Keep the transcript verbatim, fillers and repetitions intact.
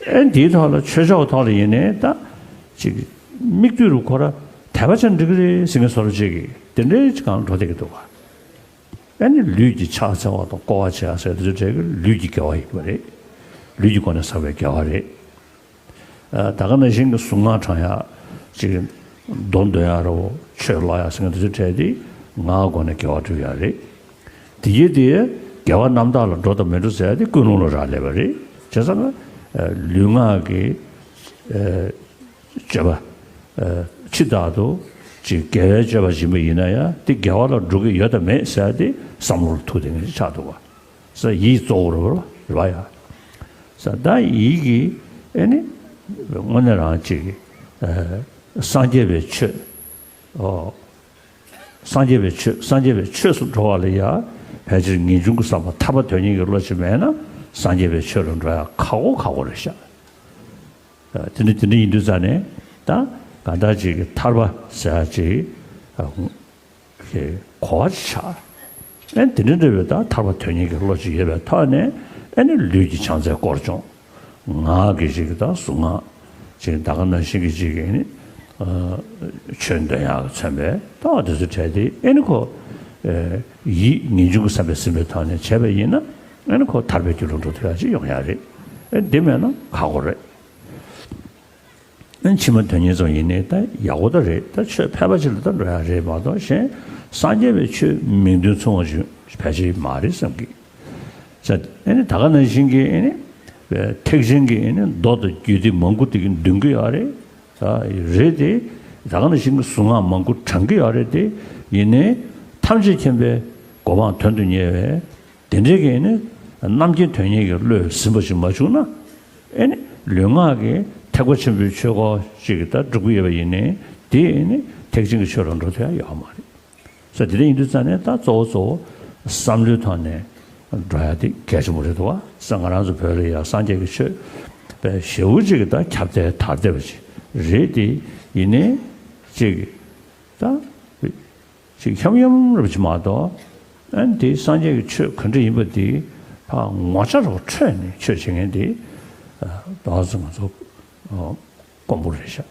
ཨེ་འདིའི་ཐོག་ལ་ཆོས་ཕྱོགས་ཐོག་ལ་ཡིན་ནའི་ད་ཅིག་མིག་ལྟོས་རུ་ཁོ་ར་དད་པ་ཅན་འགྲིག་གི་རེད་ཟེར་མཁན་བཟོ་འདྲ་ཅིག་གིས་དེ་འདྲའི་ཅིག་གང་འགྲོ་བསྡད་ཀྱི་འདུག་ག་ཨེ་ནི་ལུས་ཀྱི་ཕྱག་འཚལ་བ་དང་བསྐོར་བ་བྱེད་ཡ་ཟེར་དེ་ཚོ་གྲས་ཀྱི་ལུས་ཀྱི་དགེ་བ་ཡིན་པ་རེད། ལུས་ཀྱི་སྒོ་ནས་བསགས་པའི་དགེ་བ་རེད། ཨ་ད་ག་ནང་བཞིན་གྱི་གཟུངས་སྔགས་བགྲང་ཡ་ཅིག་མདོ་འདོན་ཡ་རོ་ཆོས་ཀློག་ཡ་ཟེར་མཁན་དེ་ཚོ་གྲས་དེ་ངག་སྒོ་ནས་དགེ་བ་སྒྲུབ་ཡ་རེད། དེ་ཡིན་དེ་དགེ་བ་རྣམ་དག་ལ་འགྲོ་དང་མི་འགྲོ་ཟེར་ཡ་དེ་ཀུན་སློང་ལ་རག་ལས་པ་རེད། བྱས་ཙང་ཨ་ལུས་ངག་གི་ཨ་སྤྱོད་པ། ཨ་ཕྱི་ལྟར་དུ་ཅིག་དགེ་བའི་སྤྱོད་པ་ཡིན་པ་ཡིན་ན་ཡང་དེ་དགེ་བ་ལ་འགྲོ་གི་ཡོད་དམ་མེད་ཟེར་ཡ་དེ་བསམ་བློ་ལ་ཐུག་བསྡད་མཁན་ཅིག་ཆགས་འདུག་བ། ས་ཡིད་གཙོ་བོ་རེད་བ་ཡ། ས་ད་ཡིད་ཀྱི་ཨེ་ནི་དངོས་གནས་རང་ཅིག་ཨ་སངས་རྒྱས་པའི་ཆོས། ཨོ། སངས་རྒྱས་པའི་ཆོས་སངས་རྒྱས་པའི་ཆོས་སུ་འགྲོ་བ་ལ་ཡ་ཕལ་ཆེར་ངེས་འབྱུང་གི་བསམ་པ་ཐར་པ་དོན་གཉེར་གྱི་བློ་ཅིག་མེད་ན་སངས་རྒྱས་པའི་ཆོས་ལ་འགྲོ་ཡ་ཁག་པོ་ཁག་པོ་རེད་ཤག་དེ་འདྲ་དེ་འདྲ་ཡིན་དུས་ཙང་ནས་ད་གང་ལྟར་ཅིག་གི་ཐར་པ་ཟེར་ཡ་ཅིག་གི་གོ་བ་ཆགས། ཨེ་དེ་འདྲ་འདྲ་བའི་ད་ཐར་པ་དོན་གཉེར་གྱི་བློ་ཅིག་ཡོད་པའི་ཐོག་ནས་ཨེ་ནི་ལུས་ཀྱི་ཕྱག་འཚལ་སྐོར་སྦྱོང་། ངག་གི་ཅིག་གི་ད་གཟུངས་སྔགས་ཅིག་ད་ག་ནང་བཞིན་གྱི་ཅིག་གི་ཨེ་ནི་ཆོས་འདོན་ཡག་གི་མཚོན་པའི་ད་དེ་ཚོ་བྲལ་ཏེ་ཨེ་ནི་ཁོ་ཡིད་ངེས་འབྱུང་གི་བསམ་པས་ཟིན་པའི་ཐོག་ནས་བྱས་པ་ཡིན་ན་ཨེ་ནི་ཁོ་ཐར་པའི་རྒྱུ་ལ་འགྲོ་ཐུབ་ཡག་ཅིག་ཡོང་ཡག་རེད། ཨེ་འདི་མེད་ན་ཁག་པོ་རེད། ཕྱི་མ་དོན་གཉེར་ཙམ་ཡིན་ནའི་ད་ཡག་པོ་ད་རེད། ད་ཆོས་ཕལ་པ་ཅིག་ལ་ད་འགྲོ་ཡག་རེད་མ་གཏོགས་གཞན་སངས་རྒྱས་པའི་ཆོས་མིང་དོན་མཚུངས་པ་ཅིག་ཕལ་ཆེར་མ་རེད་བསམ་གི། ས་ཨེ་ནི་ད་ག་ནང་བཞིན་གྱི་ཨེ་ནི་ཐེག་ཆེན་གྱི་ཨེ་ནི་མདོ་དང་རྒྱུད་སྡེ་མང་པོ་དེ་གི་འདོན་གི་ཡོད་རེད། ས་རེད་དེ་ད་ག་ནང་བཞིན་གྱི་གཟུངས་སྔགས་མང་པོ་བགྲང་གི་ཡོད་རེད་དེ། ཡིན་ནའི་ཐམས་ཅད་མཁྱེན་པའི་གོ་འཕང་དོན་དུ་གཉེར་བའི་དེ་འདྲའི་གི་ནི་རྣམ་མཁྱེན་དོན་གཉེར་གྱི་བློས་ཟིན་པ་ཞིག་མ་བྱུང་ན། ཨེ་ནི་ལུས་ངག་གི་ཐེག་པ་ཆེན་པོའི་ཆོས་སྐོར་ཅིག་གི་ད་སྒྲུབ་ཀྱི་ཡོད་པ་ཡིན་ནའི་དེ་ཨེ་ནི་ཐེག་ཆེན་གྱི་ཆོས་ལ་འགྲོ་ཐུབ་ཡ་ཡོད་མ་རེད། ས་དེ་འདྲ་ཡིན་དུས་ཙང་ནས་ད་གཙོ་བོ་གཙོ་བོ་བསམ་བློའི་ཐོག་ནས་འགྲོ་ཡ་དེ་གལ་ཆེན་པོ་རེད་འདུག་བ། ས་ང་རང་ཚོ་བོད་ལ་ཡ་སངས་རྒྱས་ཀྱི་ཆོས་པའི་ཞེ་པོ་ཅིག་གི་ད་ཁྱབ་གདལ་དར་བསྡད་པ་ཅིག་རེད་དེ། ཡིན་ནའི་ཅིག་ད། ཅིག་འཁྱམ་འཁྱམ་རབ་ཅིག་མ་གཏོགས། ཨ་ནི་དེ་སངས་རྒྱས་ཀྱི་ཆོས་ག་འདྲ་ཡིན་པ་དེ་ཕར་ངོ་ཆ་རོ་འཕྲོད་ནས་ཆོས་བྱེད་མཁན་དེ་ད་ཚོ་ང་ཚོ་དཀོན་པོ་རེད་ཤག